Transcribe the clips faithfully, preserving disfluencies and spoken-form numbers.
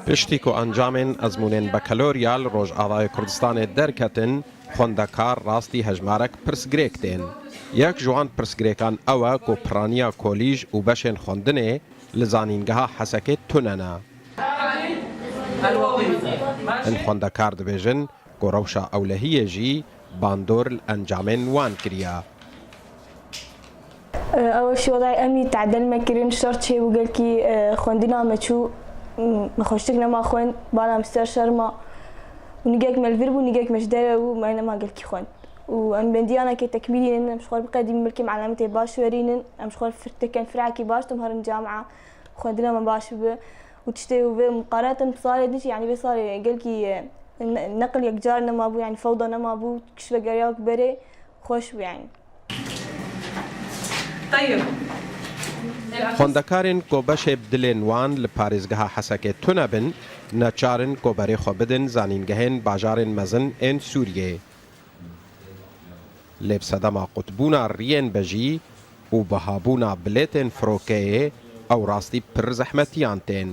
Piştî ku encamên ezmûnên bekalorya li Rojavayê Kurdistanê derketin, xwendekar rastî hejmarek pirsgirêk tên. Yek ji wan pirsgirêkan ew e ku piraniya kolîj û beşên xwendinê li Zanîngeha Hesekê tune ne. Hin xwendekar dibêjin ku rewşa ewlehiyê jî bandor li encamên wan kiriye. Ew şî wedayê emnî tedel me kirin, şer çêbû gelkî, xwendina me çû, me xweştik nema xwend, bala me ser şer ma. Û nigek me li vir bû, nigek me ji derve bû, me nema gelkî xwend. Û em bendiyanekê tekmîlî nin, em ji xwe biqedîn belkî em elemetê baş werînin, em ji xwe firteken firekî baş tim herin camia, xwendina me baş bibe. Û tiştê û vê muqaretin bi salê din jî, yanî vê salê gelkî, e, ne-, neqil yekcar nema bû, yanî fewda nema bû, kişvegeriya wek berê xweş bû yanî. Xwendekarên ku beşê bi dilên wan li parêzgeha Hesekê tune bin, neçar in ku berê xwe bidin zanîngehên bajarên mezin ên Sûriyê. Lê bi sedema qutbûna riyên bejî û bihabûna bilêtên firokeyê, ew rastî pir zehmetiyan tên.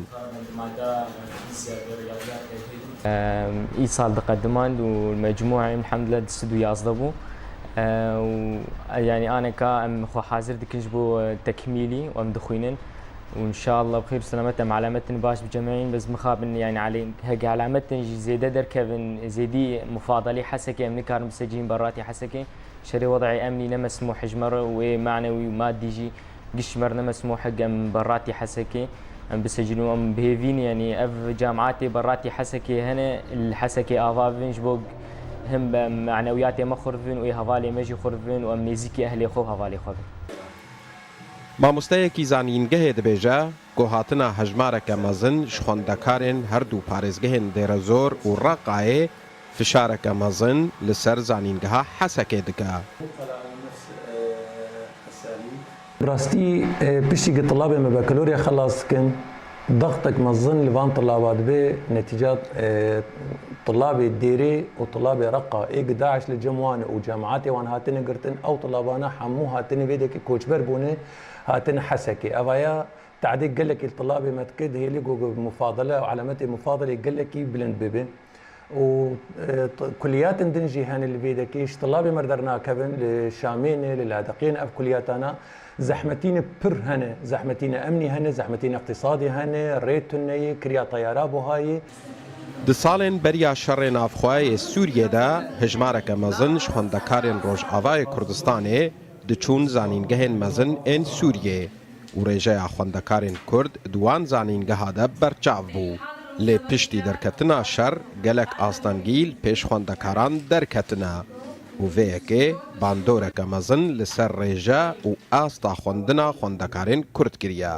Îsal diqediman û mecmûa em elhamdulillah di sed û yazdeh bû. Û yanî aneka em xwe hazir dikin ji bo tekmîlî û em dixwînin. Û inşallah bi xêr û selamet em elemetin baş bicemeyîn, bes mixabin yanî elê heke elemetin jî zêde derkevin, zêdî mufadalî Hesekê em nikarin bisecîn beratî Hesekê. Şerê wedayê emnî ne mesmûh ji me re û ê manewî û madî jî giş ji me re ne mesmûh hek em beratî Hesekê em bisecîn û em bi hêvî ne, yanî ev cemaetê beratî Hesekê hene, li Hesekê ava bibin ji bo him bi manewiyatê me xurt bibin û ê hevalê me jî xurt bibin û em nêzîkî ehlê xwe û hevalê xwe bin. Mamosteyekî zanîngehê dibêje ku hatina hejmareke mezin ji xwendekarên her du parêzgehên Dêrezor û Reqayê fişareke mezin li ser zanîngeha Hesekê dike. Bi rastî, e, piştî ku tilabê me bekalorya xelas dikin, dextek mezin li van tilaba dibe, netîca, e, tilabê Dêrê û tilabê Reqa ê ku DAIŞ li cem wan û cemaetê wan hatine girtin, ew tilabane hemû hatine vê dekê koçber bûne, hatine Hesekê. Evaya tadê gelekî li tilabê me dike, dihêlî ku, ku mufadele û elemetê mufadele gelekî bilind bibe. Û, e, t-, kuliyatên din jî hene li vê dekê ji tilabê me dernakevin, li Şamê ne, li Ladeqiyê ne ev kuliyatana. Zehmetîne pir hene, zehmetîne emnî hene, zehmetîne iqtîsadî hene, rê tune ye, kiriya teyara buha ye. Di salên beriya şerê navxwe yê Sûriyê de hejmareke mezin ji xwendekarên Rojavayê Kurdistanê diçûn zanîngehên mezin ên Sûriyê û rêjeya xwendekarên Kurd di wan zanîngeha de berçav bû. Lê piştî derketina şer gelek astengî li pêş xwendekaran derketine û vê yekê bandoreke mezin li ser rêje û asta xwendina xwendekarên Kurd kiriye.